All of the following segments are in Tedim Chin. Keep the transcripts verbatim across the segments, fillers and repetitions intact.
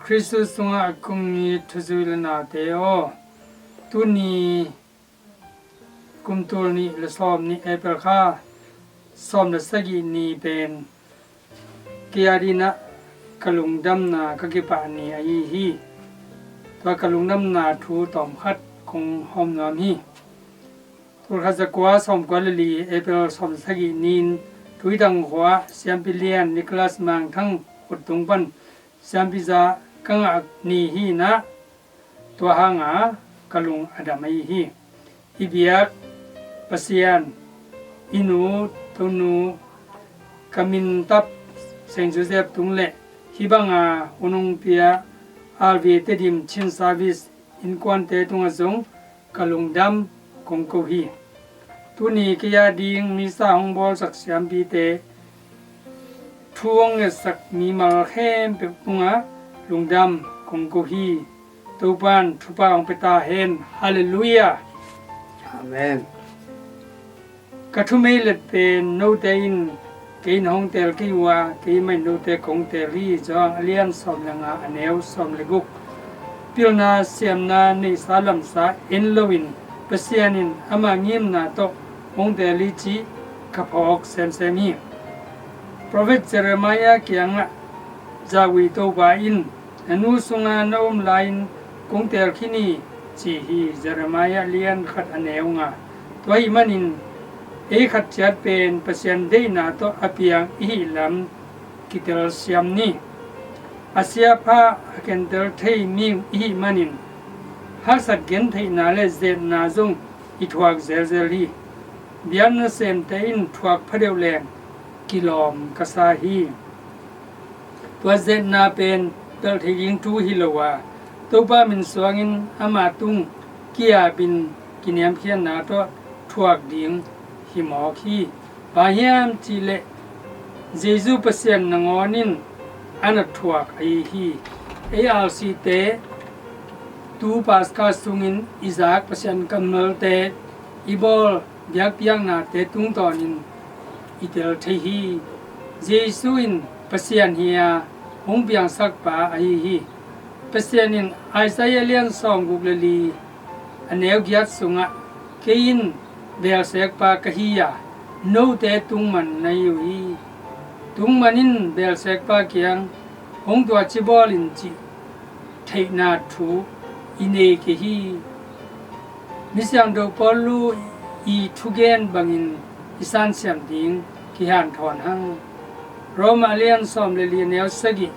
Khristu sungah a kummi thuzui le naute aw, tuni kum tul nih le sawm nih April kha sawm le sagih ni pen kei adingin ah ka lungdamna ka kipah ni ahi hi. Tua ka lungdamna thu tawmkhat kong hawm nuam hi. Tulkhat zakua sawmkua le li April sawm sagih ni-in Tuidang khua-ah Siampi Lian Nicholas Mang Thang khut tung pan Siampi za ka ngah ni hi-in ah, tua hanga ka lung a dam ahi hi. I biak Pasian, i nu, Tonu, ka min tap Saint Joseph tung le hih banga hun hong pia R V Tedim Chin Service innkuante tungah zong ka lungdam kong ko hi. Tuni kei ading misa hong bawlsak siampite, thu hong ngetsak mimal khempeuh tungah lungdam kong ko hi. Topa'n thupha hong pia ta hen. Halleluiah. Amen. Ka thumei let pen note in kei na hong teel kei uh a, keimah in note kong teel hi. Johan a lian sawm le nga, a neu sawm le guk. Pilna siamna neihsa lamsa en loin Pasian in ama ngimna tawh hong teel hi cih ka phawk semsem hi. Prophet Jeremiah kiangah Zahgui Topa in, "Na nu sunga na om lai-in kong teel khin hi," ci hi. Jeremiah lian khat, a neu nga. Tua ahih manin ei khat ciat pen Pasian deihna tawh a piang i hih lam kitelsiam ni. A siapha a khentel thei mi i hih manin haksat gentheihna le zetna zong i thuak zelzel hi. Biakna semte in thuak phadeuh leng kilawm ka sa hi. Tua zetna pen pelh thei ding thu hi lo a, Topa min suangin ama tung ki-apin kiniamkhiatna tawh thuak ding hi mawk hi. Bang hiam cih leh Jesu Pasian nangawn in a na thuak ahi hi. Ei R C te tu Paska sungin i zak Pasian kammalte, i bawl biakpiaknate tungtawnin i tel thei hi. Jesu in Pasian hi a, hong piangsak pa ahi hi. Pasian in Isaiah lian sawmguk le li, a neu giat sungah, "Kei in belsekpa ka hi a, note tungman na hi uh hi. Tungman in belsekpa kiang hong tuaci bawl in," cih theihna thu i nei kei hi. Misiangtho Paul i thugen bangin i sansiam ding kihanthawn hang. Roma lian sawm le li, a neu sagih.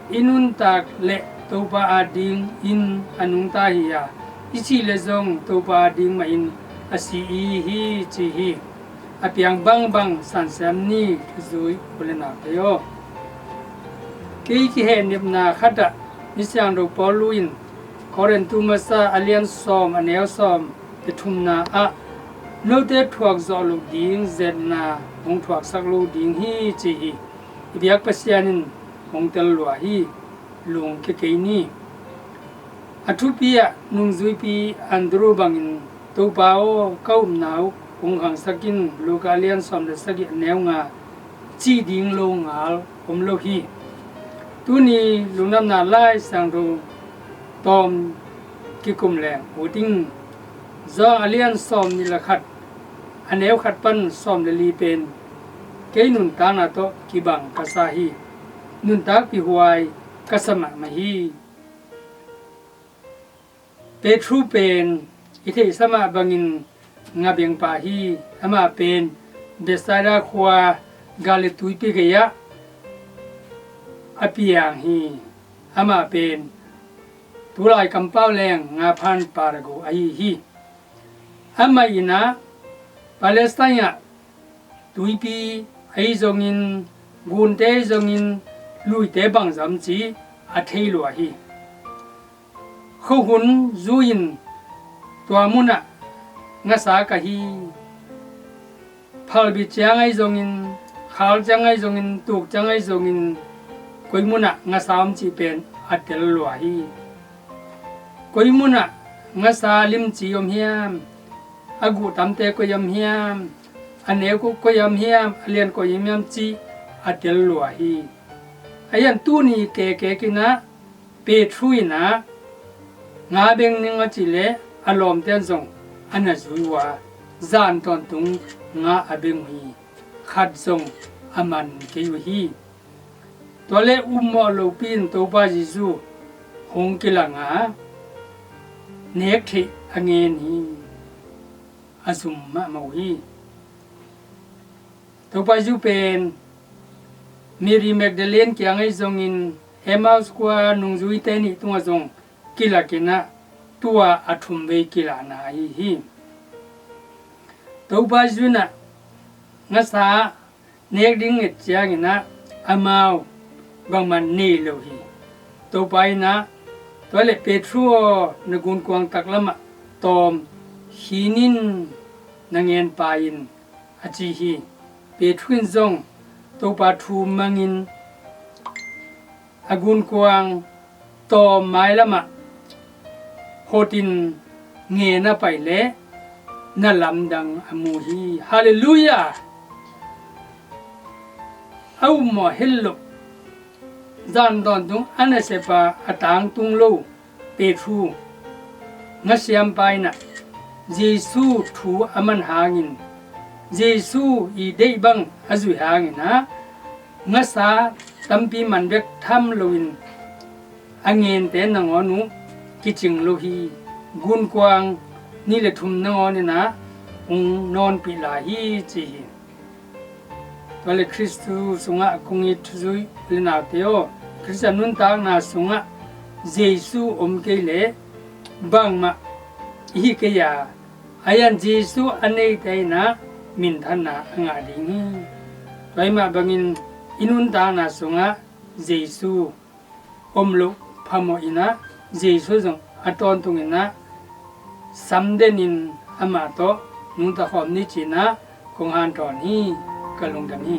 I nuntak le Topa adingin a nungta hi a, i sih le zong Topa ading mahin a si i hi hi ci hi. A piang bangbang sansiam ni, thuzui u le naute aw. Kei kihehnepna khatah Misiangtho Paul in Korintu masa a lian sawm, a neu sawm le thumna ah, "Note thuak zawh loh ding zetna hong thuaksak lo ding hi," ci hi. I biak Pasian in hong tel lua hi. Lungkia kei ni. A thupi ah nungzuipi Andrew bangin, "Topa aw, ka upna uh hong khangsak in," Luka lian sawm le sagih, a neu nga, cih ding lo ngal om lo hi. Tuni lungdamna Lai Siangtho tawm kikum leng ut ing. Johan a lian sawm nih le khat, a neu khat pan sawm le li pen kei nuntakna tawh kibang ka sa hi. Nuntakpih huai ka sa mahmah hi. Petru pen i theihsa mah bangin ngabengpa hi. Amah pen Bethsaida khua Galilee tuipi gei-ah a piang hi. Amah pen tulai kampau leng nga phan parago ahi hi. Amah in ah Palestine ah tuipi ahi zongin, gunte ahi zongin, luite bangzah om cih a thei lua hi. Khuahun zui-in tua munah ngasa ka hi. Phalbi ciang ahi zongin, khal ciang ahi zongin, tuk ciang ahi zongin, koi munah ngasa om cih pen a tel lua hi. Koi munah ngasa limci om hiam, a guh tamte koi om hiam, a neu koi om hiam, a lian koi om hiam cih a tel lua hi. Ahi zongin tuni kekek in ah Petru in ah nga beng ning a cih leh a lawmte'n zong a na zui uh a, zan tawntung nga a beng uh hi. Khat zong a man kei uh hi. Tua leh upmawh lopi in Topa Jesu hong kilang a, nek theih a ngen hi. A zum mahmah uh hi. Topa Jesu pen Mary Magdalene kiang ahi zongin Emmaus khua nungzuite nih tungah zong kilak in ah, tua a thumvei kilahna ahi hi. Topa Jesu in ah ngasa nek ding nget ciangin ah amau bangmah nei lo hi. Topa in ah, tua leh Petru aw, na gunkuang taklamah tawm khin in, na ngen pai in, a ci hi. Petru in zong Topa thu mangin a gunkuang tawm mailamah hotin ngen a pai leh na lamdang a mu hi. Halleluiah! A upmawh het loh, zan tawntung a nasep a a tangtung lo Petru ngasiampa in ah Jesu thu a man hangin, Jesu i deih bang a zuih hangin ah ngasa tampi man bek tham loin a ngente nangawn uh kicing lo hi. Gunkuang nih le thum nangawn in ah hong nawnpih lai hi, ci hi. Tua leh Khristu sungah kong it thuzui u le naute aw, Khristian nuntakna sungah Jesu om kei leh bangmah i hi kei a, a hi zongin Jesu a neite in ah minthanna a ngah ding hi. Tua ahih mah bangin i nuntakna sungah Jesu om loh phamawh in ah, Jesu zong a tawntung in ah samden in amah tawh nungta khawm ni, ci-in ah kong hanthawn hi. Ka lungdam hi.